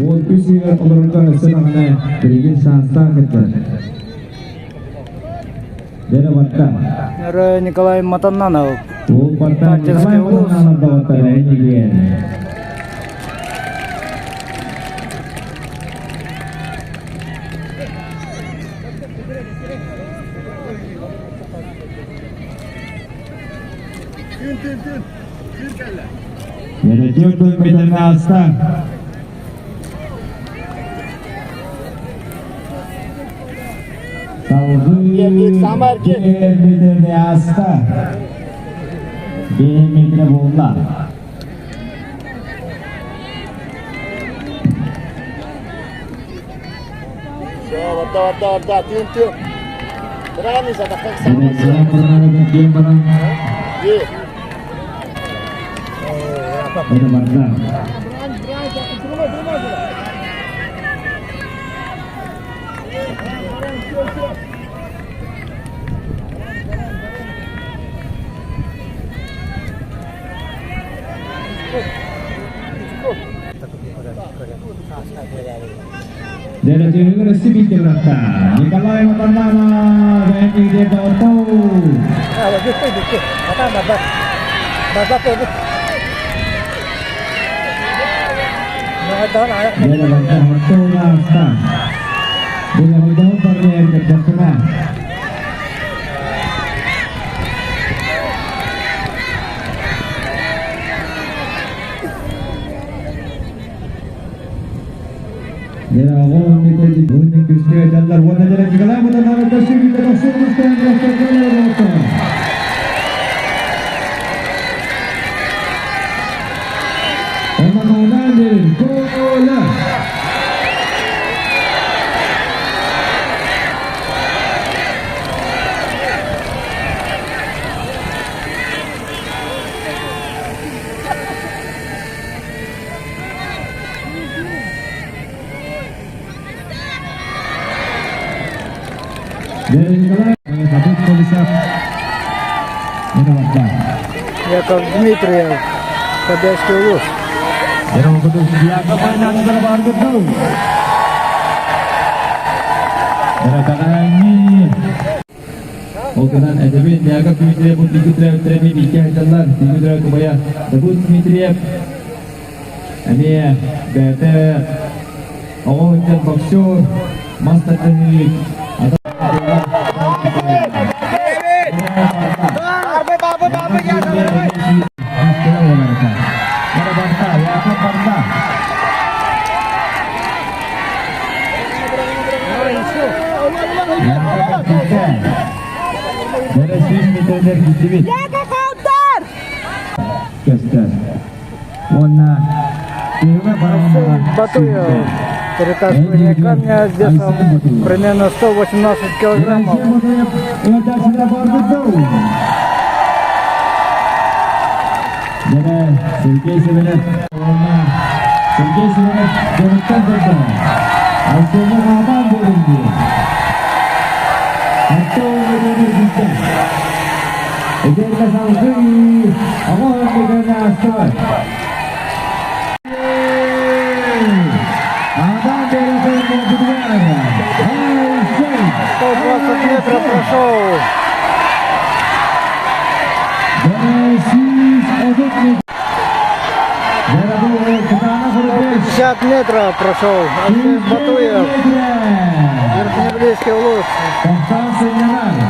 Уол үс ыйыгар олорорго өссө даҕаны билигин шанстаах этэ. Дэрэ барда. Николай Матаннанов. Уол барда Николай Матаннанов доҕоттор эйигин. Yönetiyor bölmelerine aslan. Salgı bölmelerine aslan. Benim буолла. Дәрәҗәгә Россия братта. Николай Матанана бәйгеде тау. Яков Дмитриев, Кобяцкий улус. Ол гынан эдэбин Яков Дмитриев Дмитриев Дмитриев Дмитриев Дмитриев Дмитриев Эмиэ бэйэтэ оҕо сылдьан боксер, мас тардыһыы, Көстөр. Уонна Батуев. Перетаскивание камня с весом примерно 118 килограммов. Сергей Семенов Сергей Семенов дьоруттан турда. Алтыны хааман буолунду. Антон Владимирович Эдерге салгыы оҕо өндөгөнө астыбат. Адам беретін модулар. 120 метров прошел. 50 метров прошел. Арсен Батуев. Верхнеблийский улус.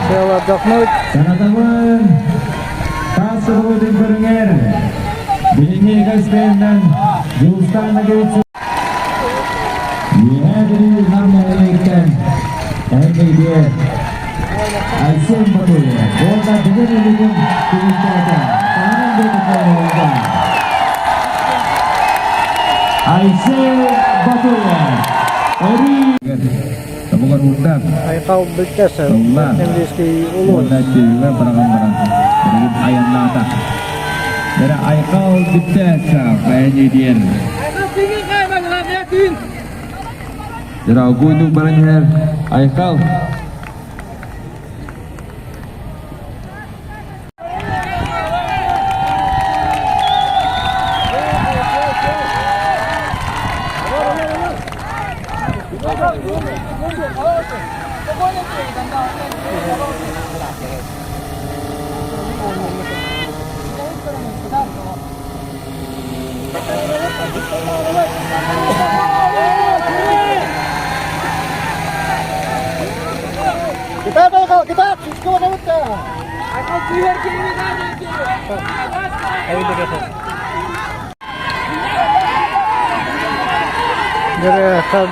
Сел отдохнуть. Айсен Батуев. Табугар урдан. Айқал Бектесов. Верхнеблийский улус. Уонна түйүгэ быраҕан баран билигин айаннаата. Бэрэ Айхал Бектесов бэйэни диэн. Дорогой баран иһэр Айхал.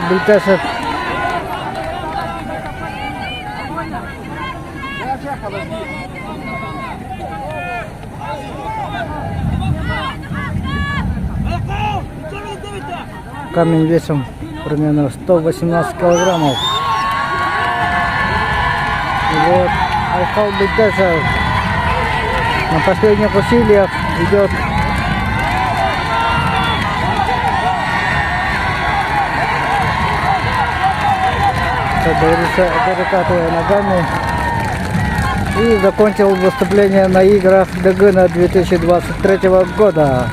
Бильтесов Камень весом примерно 118 килограммов. Вот Айхал Бельтесов на последних усилиях идет. Как говорится, перекатывая ногами. И закончил выступление на играх Дыгына 2023 года.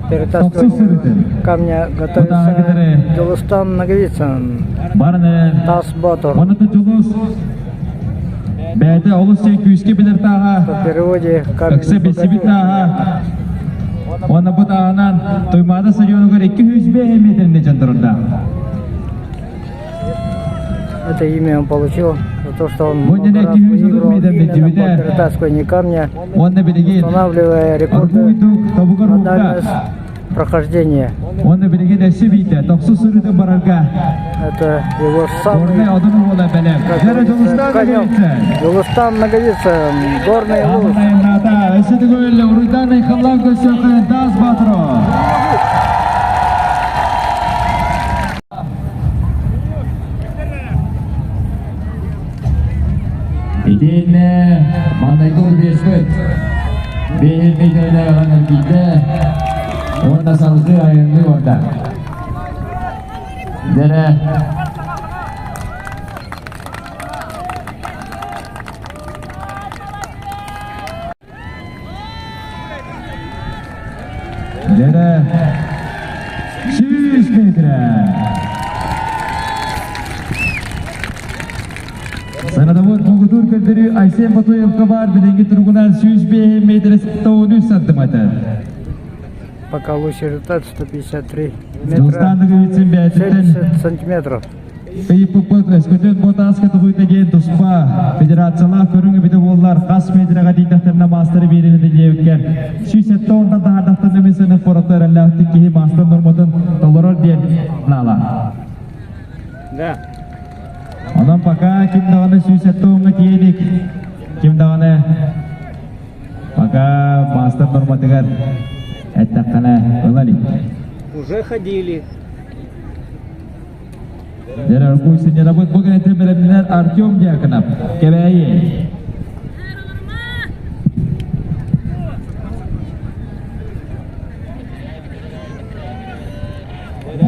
Перетаскивание камня готовится Дьулустан Ноговицын, Тас Ботур. Бэйэтэ олус диэн күүскэ билэр тааһа, В переводе ыкса билсибит тааһа. Уонна бу тааһынан Туймаада стадионугар 205 миэтэринэ дьон турда. Это имя он получил за то, что он много раз выигрывал именно по перетаскиванию камня, устанавливая рекорды на дальность прохождения. Уонна билигин өссө биитэ тохсус сырыыта барарга Это его самый конек. Дьулустан Ноговицын, Горный Улус. Өссө төгүл уруйдаан айхаллаан көрсүөххэ Таас Боотуру. Итиэннэ маҥнайгы рубежбыт биэһин миэтэрэлээҕин эргийдэ уонна салгыы айанныы барда. Дэрэ Дэрэ 100 метрэ. Санадабыт муҥутуур көрдөрүү Айсен Ботуевка баар билиҥҥи туругунан 105 метр 73 сантиметр. Пока лучший результат 153 метра 70 сантиметров. Ыйыппыппыт өскөтүн бу тааска тугуйта диэн туспа федерациялаах көрүҥ эбитэ буоллар хас метрэҕэ тиийдэхтэринэ маастары биэрэн диэбиккэр 170 таһаардахтарына мин сыны куораттар эрэллээхтик киһи маастар норматын толорор диэн наала. Да. Онон пока ким даҕаны 170 тиийдик, ким даҕаны пока маастар норматыгар эттэххинэ ыла илик. Уже ходили. Дорогой сенерабыт бу гэнэтэ бэлэмнэнэр Артем Дьяконов, Кэбээйи.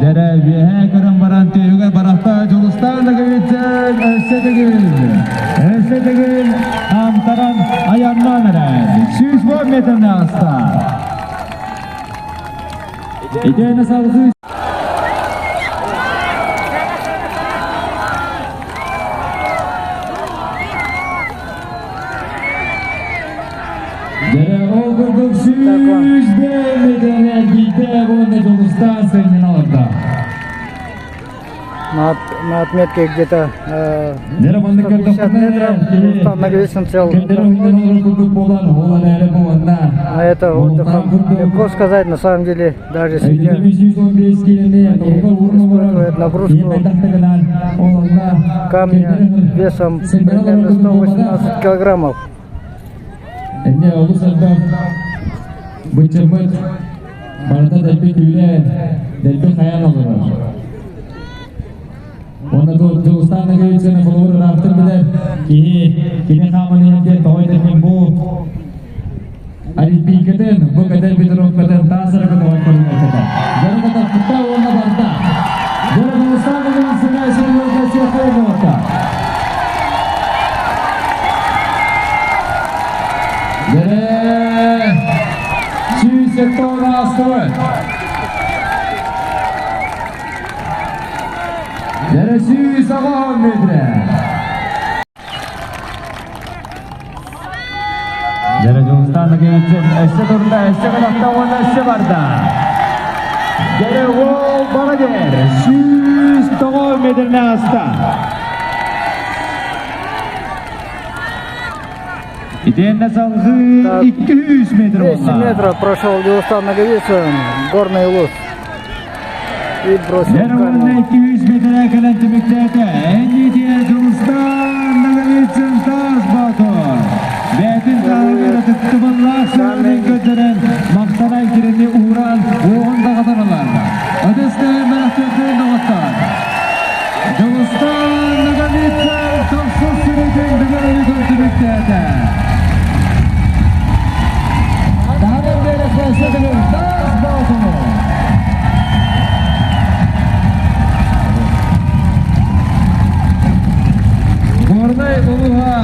Дэрэ үөһээ көрөн баран түөһүгэр барахта Дьулустаан Ноговицын өссө төгүл, өссө төгүл хаамтаран айаннаан эрэр. 110 метрни ааста. Итиэннэ салгыы Дьэ, ол курдук 105 метрни эргийдэ уонна Дьулустаан сынньана олордо. На отметке где-то 150 метров Дьулустан Ноговицын сел. На это отдыхом легко сказать, на самом деле, даже сидя, они испытывают нагрузку камня весом примерно 118 килограммов. Эмиэ олус элбэх быччыммыт барыта дэлби түүлээн, дэлби хайан олорор. Уонна Дьулустаан Ноговицыны холобур ыраахтан билэр киһи кини хааман иһэргэ тоҕо этэммин бу Олимпийкатын бу кэтэр ветровкатын таас эрэ көтөҕөн көрүҥүөтэ. Дьону кытаппыта уонна барда. Дьону Дьулустаан Иванович Сергеевич Сергеевна. Дьэрэ 170 астыбыт. Дьэрэ 190 метр. Дьэрэ Дьулустаан Агеевич өссө турда, өссө кынатта уонна өссө барда. Дьэрэ уол Барадер 109 метрine аста. Итиэннэ салгыы 200 метр 200 метров прошел Дьулустан Ноговицын, Горный Улус. И бросил камень. 200 метрэ кэлэн түмүктээтэ. Эннитиэ Дьулустан Ноговицын таас боотур. Бэйэтин таһыгар ытыктыбыллаах сыһыанын көрдөрөн, махтанан кинини ууран, уоҕун даҕатан ылар. Ытыс мэлэхтиэхтэрин доҕоттор. Дьулустан Ноговицын тохсус сырыытын бүгүн өлүтүн түмүктээтэ. Таһынан биэрэххэ сөтөлүн таас боотуну. Горнай улууһа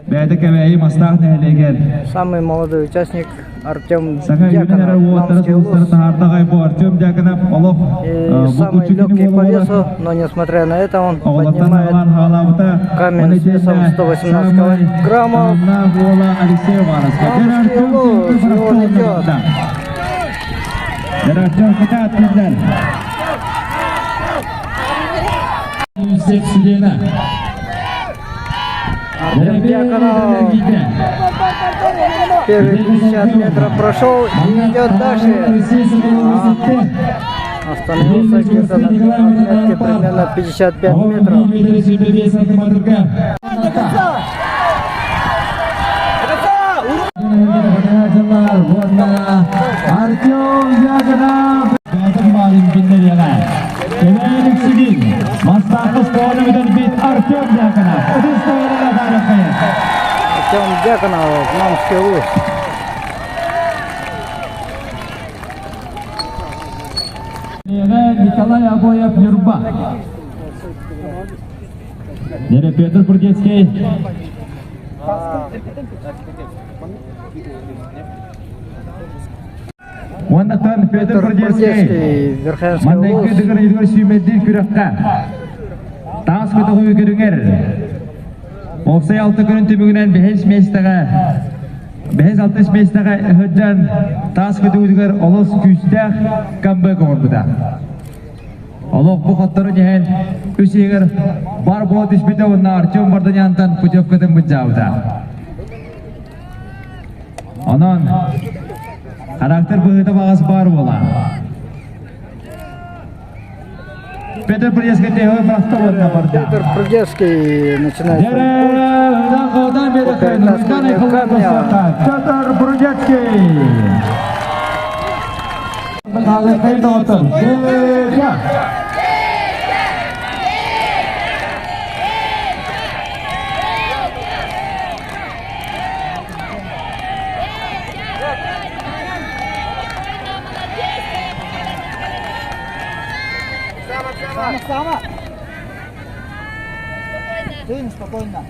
Бэйэтэ Кэбээйи Мастаах нэһилиэгэр Самый молодой участник Артем Саха Дьяконов, Намский улус. Артем Дьяконов олох И самый легкий по весу, но несмотря на это он поднимает камень с весом 118 килограммов. Намский улус, и он идет. Артем кытаат. Артем Дьяконов первые 50 метров прошел и идет дальше. Остановился где-то на отметке примерно 55 метров. Артем Дьяконов Артем Дьяконов. Артем Дьяконов, Намский улус. Николай Обоев Нюрба. Дьэ Петр Бурдецкий. Уоннаттан Петр Петр Бурдецкий. Бурдецкий, Верхоянский Маннайгы улус. дыгыр идгөр сүүмэрдиир күрэххэ. Таас көтөҕүү көрүҥэр. Уопсай алта күнүн түмүгүнэн бэһис миэстэҕэ бэһис алтыс миэстэҕэ сылдьан таас көтөҕүүтүгэр олус күүстээх камбэк оҥорбута. Олох бу хоттору иһэн үс иһигэр бар буола түспүтэ уонна Артем Варданянтан путевкатын былдьаабыта. Онон характер быһыыта баҕас баар буола. Петр Бурдецкий теһой бырахта уонна барда. Петр Бурдецкий начинает свой путь. Камня. Петр Бурдецкий! Петя! Сама, Тын, спокойно.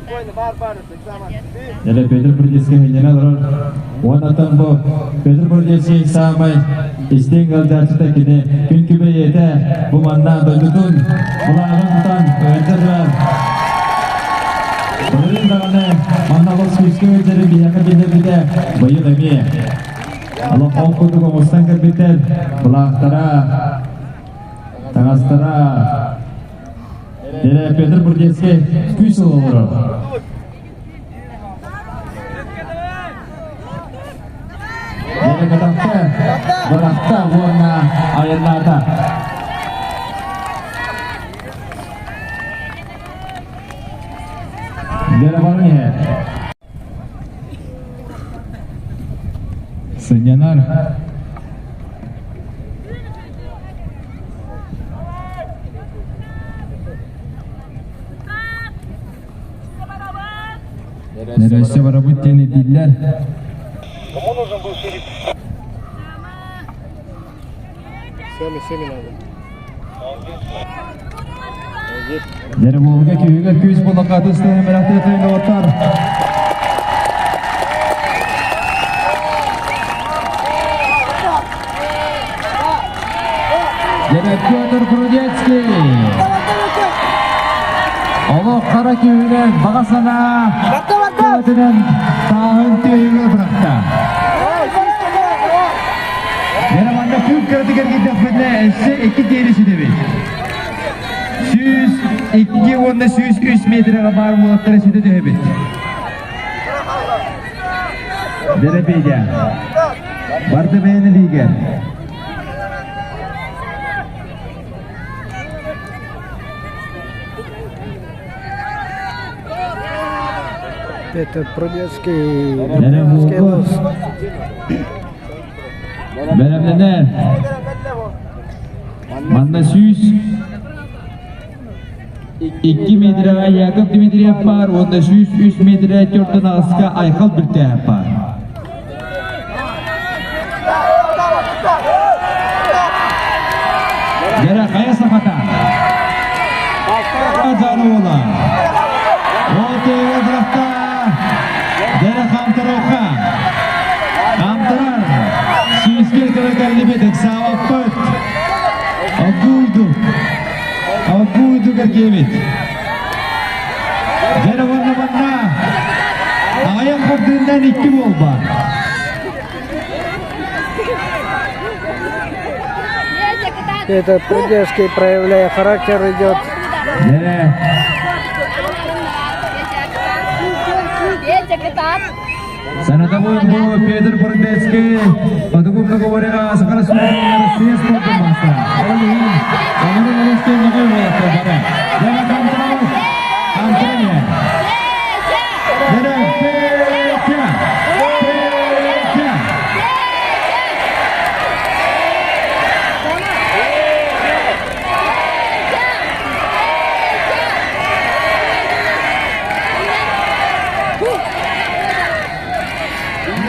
Спокойно, бар, бар, Дьэ Петр Бурдецкий генерал Уоннаттан бу Петр Бурдецкий самай истиҥ ыалдьааччыта кини күн күбэй ийэтэ бу манна дойдутун былааҕын тутан ыалдьа турар. Былырыын даҕаны манна олус күүскэ ыалдьары биһиэхэ биллэрбитэ быйыл эмиэ. Олох ол курдук оҥостон кэлбиттэр былаахтара, таҥастара. Дьэ Петр Бурдецкий күүс олорор. Дьэ кытахта, бырахта уонна айаннаата. Дьэ баран иһэр. Сынньанар. Нөрөссө барабыт диэн этиллэр. Дереволга күүһүгэр күүс булакаты ыстыһы мэлэхтэ тыйнуоттар. Дьэрэ Петр Прудецкий. Олох хара күүһүнэн баҕа санаа көмөтүнэн тааһын түөһүгэр бырахта. Дьэрэ манна күн кыратыгар киирдэхпитинэ өссө икки диэри ситэбит. 102 уонна 103 метрэҕэ баар уолаттары ситэ түһэбит. Дьэрэ Петя. Барда бэйэн илиигэр. Это Прудецкий. Прудецкий лос. Бэлэмнэнэр. Манна 102 метрэҕэ Яков Дмитриев баар уонна 103 метрэ төрдүн аҕыска Айхал Бүлтээһэп баар. Дьэрэ хайа сахата? Ажаруола. Ол тыыга бырахта. Дьэрэ хамтарыахха. Хамтарар. Сүүскэ кыра кэллибит, ыксаабаппыт. Оггуйдук. Оггуйдук эргиэбит. Дьэрэ уонна манна аҕыйах хардыынан икки буолба. Это Прудецкий, проявляя характер, идет. Дьэрэ. Санатабын бу Петр Прудецкий Хотугу договорыга Саха Республикатын Россия спордун маастара. Ол иһин Амырын Россия нөҕөй буолаттар бары. Дьэрэ Хамтаров Хамтаров Дьэрэ Петя Петя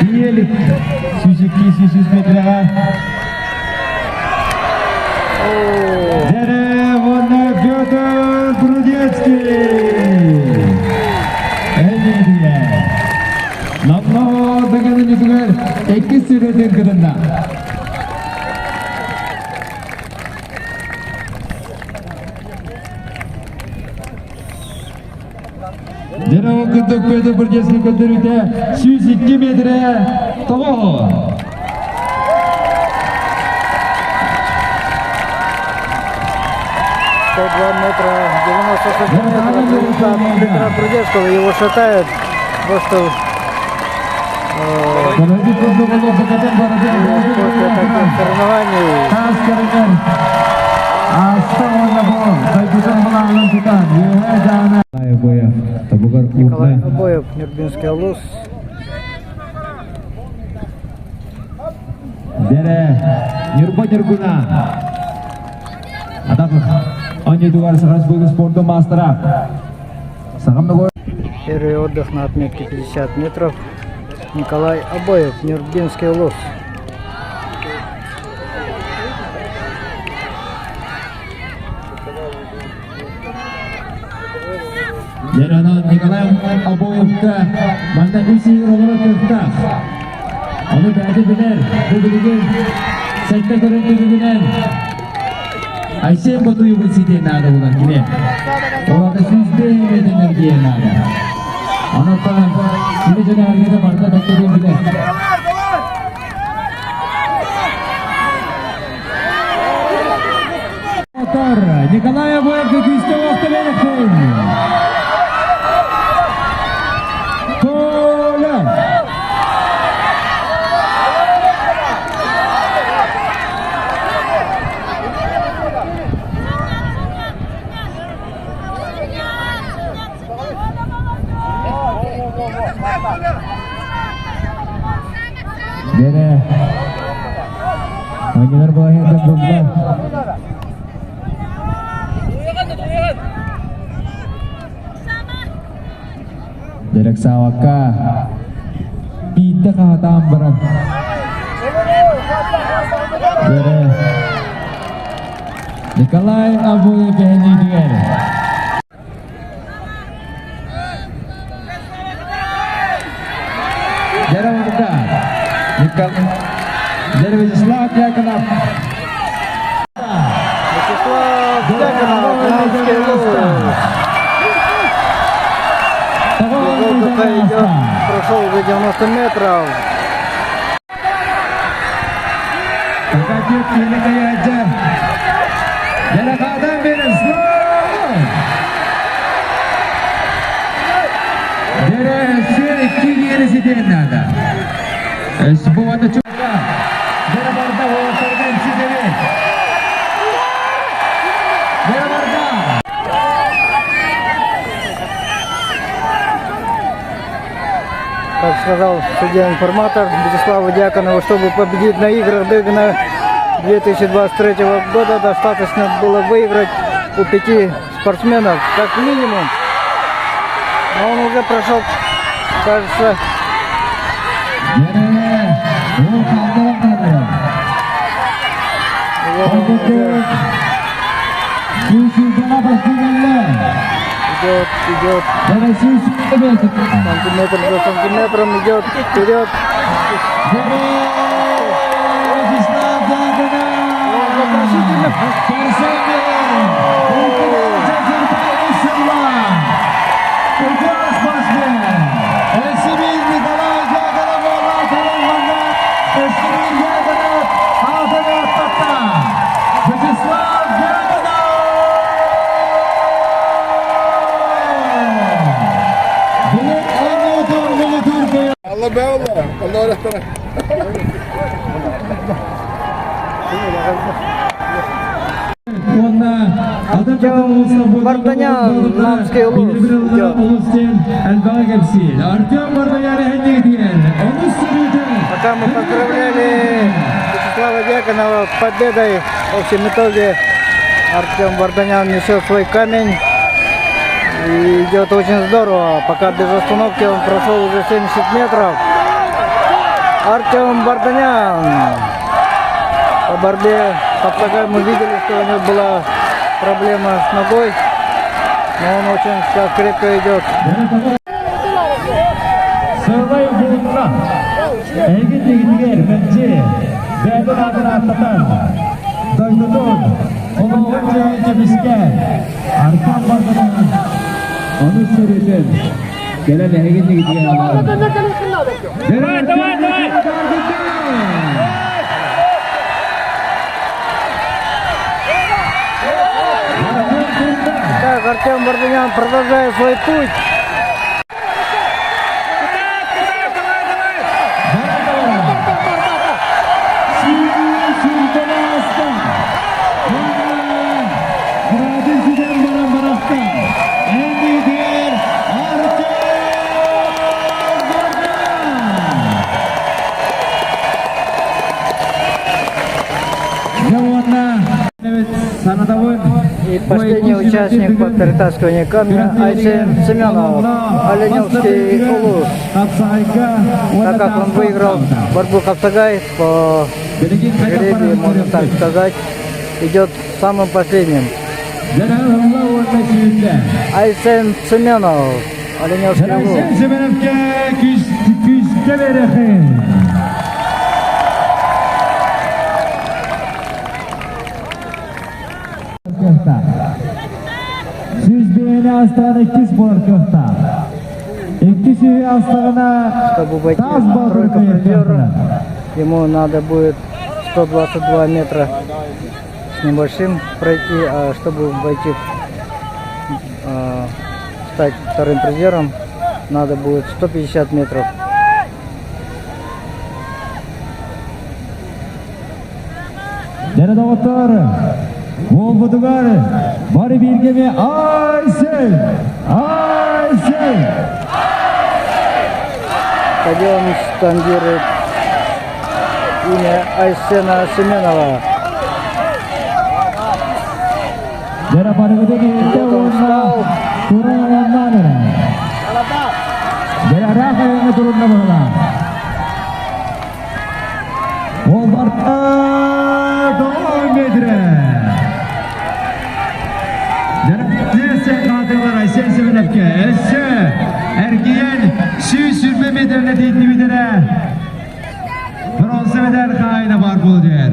Диэлик 102 103 метрэҕэ Дьэрэ уонна Петр Прудецкий Эдиидиэ Намно дыгын үтүгэр иккис сүрэтин кытынна. Дьэрэ ол курдук Петр Прудецкий көрдөрүүтэ 102 метрэ тоҕо 102 метра 90 сантиметров результат Петра Прудецкого. Его шатает. Просто после таких соревнований Николай Обоев, Нюрбинский Улус. Дьэрэ, Ньурба Ньургуна. Атак оонньуутугар Саха Республика спордун маастара. Сахам Первый отдых на отметке 50 метров. Николай Обоев, Нюрбинский Улус. Дьэрэ Николай Обоевка манна үс олорор кыахтаах. Ону бэйэтэ билэр, бу билигин сэттэ көрөн түмүгүнэн Айсен Ботуевын ситиэн наада буолан кини. Олата 105 энергия наада. Онон кини дьоно барыта бэккэ билэр. Николай Обоев күүстэй охто Коля! Дьэрэ, оонньуулар балаһыанньа булла. Дерек. Ыксаабакка биирдэ хаһатаан баран Дьэрэ Николай Абуев эһэниитигэр Дьэрэ барда Николай Дьэрэ Вячеслав Дьяконов. Вячеслав Дьяконов, Намский улуус. Без отдыха идет, прошел уже 90 метров. Такатюк киһи Дьэрэ берен Дьэрэ сир икки киһини ситиэн наада. Бу уонна чука. Дьэрэ барда уолаттарга ситэбит. Дьэрэ барда. Как сказал судья-информатор Вячеславу Дьяконову, чтобы победить на играх Дыгына 2023 года, достаточно было выиграть у пяти спортсменов, как минимум. Но он уже прошел, кажется, Дьэрэ ол хаалларан вот он уже идет, идет, сантиметр за сантиметром идет вперед. Он вопросительно. Вячеслав Дьяконов! Бүгүн оонньуутун муҥутуур кыайан Алла бе алла. Алла öğretmene. Уонна Артем Варданян, Намский улуус идет. Артем Варданян эһэннигитигэр онус сырыытын Пока мы поздравляли Вячеслава Дьяконова с победой в общем итоге, Артем Варданян несет свой камень. И идет очень здорово. Пока без остановки он прошел уже 70 метров. Артем Варданян. По борьбе хапсагай мы видели, что у него была проблема с ногой. Но он очень сейчас крепко идет. Сылай буутна. Эһигиннигитигэр мэлдьи бэйэтин аатын ааттатан дойдутун олоҕун дьиэ көмүскээн Артем Варданян онус сырыытын кэлэн эһигиннигитигэр анаан. Давай, давай, давай! Так, Артем Варданян продолжает свой путь. Давай, давай! Градусiden баран барахта. Эндигер Артем Варданян! Дьэ уонна санатабын. И последний участник по перетаскиванию камня Айсен Семенов, Оленевский улуус. Так как он выиграл борьбу хапсагай по жребию, можно так сказать, идет самым последним. Айсен Семенов, Оленевский улуус. Айсен Семеновке күүскэ берехин. Кыахтаах. 101 аастаҕына иккис буолар кыахтаах. Иккис аастаҕына Чтобы войти таас в баатыр тройку призеров, ему надо будет 122 метра с небольшим пройти, а чтобы войти, стать вторым призером, надо будет 150 метров. Дьэ доҕоттор, буолбутугар бары бииргэ Айсен! Айсен! Стадион скандирует имя Айсена Семенова. Дьэ барыгытын Вот он встал. туран. Дьэ, айаҥҥа турунна быһылаах. Ол барта метре. Дьэ, Айсен Семеновке өссө эргийэн 120 метрне тиийдибитинэ бронза медаль хаайына бар буолар.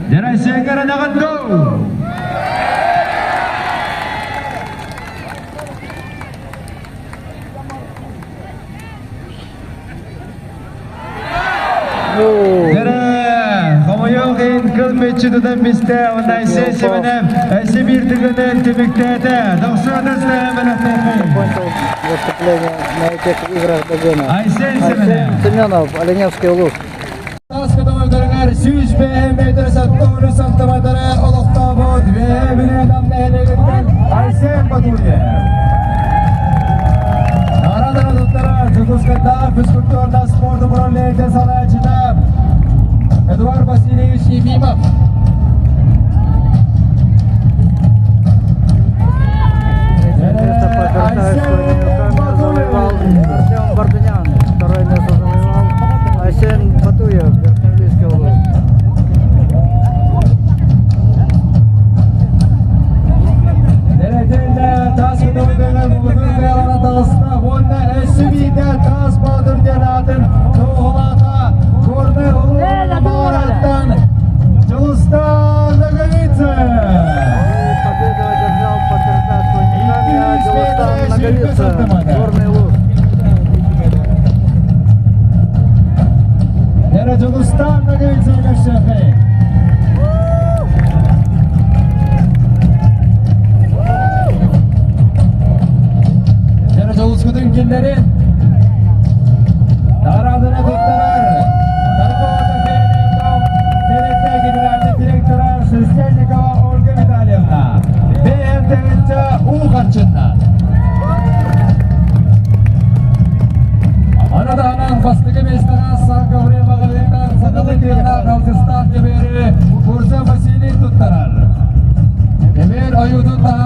Дьэ, Айсен go! Хомойуох иһин кыл мүччү тутан бистэ, уонна Айсен Семенов өссө биир тыгынын түмүктээтэ. Дохсуота Закончил выступление на этих играх Дагена. Айсен Айсен Семенов. Семенов, Оленевский улус. Тас көтөҕөргөр 105 метр 73 сантиметры олохтообут Бүлүү нэһилиэгиттэн Айсен Батуев. Наҕарааданы туттарар Дьокуускайдааҕы физкультурна спорт управлениетын салайааччыта Эдуард Васильевич Ефимов. Третье место по перетаскиванию камня завоевал Артем Бардынян. Второе место завоевал Айсен Батуев, Верхнеилюйский улус. Дэрэтиннэ тас көтөҕүтүгэр муҥутуур кыайыылара таҕыста уонна өссө биирдэ Таас Боотур диэн аатын туоһулаата Горнай улууһун Баҕараттан Дьулустаан Ноговицын. Победу одержал по перетаскиванию камня Дьулустан Ноговицын, Горный улус. Дьэ, Дьулустан Ноговицын көрсүөххэйиҥ. Дьэ, Дьулускутун киллэрин наҕарааданы туттарар торгово тэрилтэ генеральный директора Шерстянникова Ольга Витальевна. БМТ уу харчыннан. Аны таһынан бастакы миэстэҕэ Саха Гавриловна сахалыы тыыннаах алгыстаах көбүөрү Мурза Василий туттарар. Көбүөр ойуутун таһа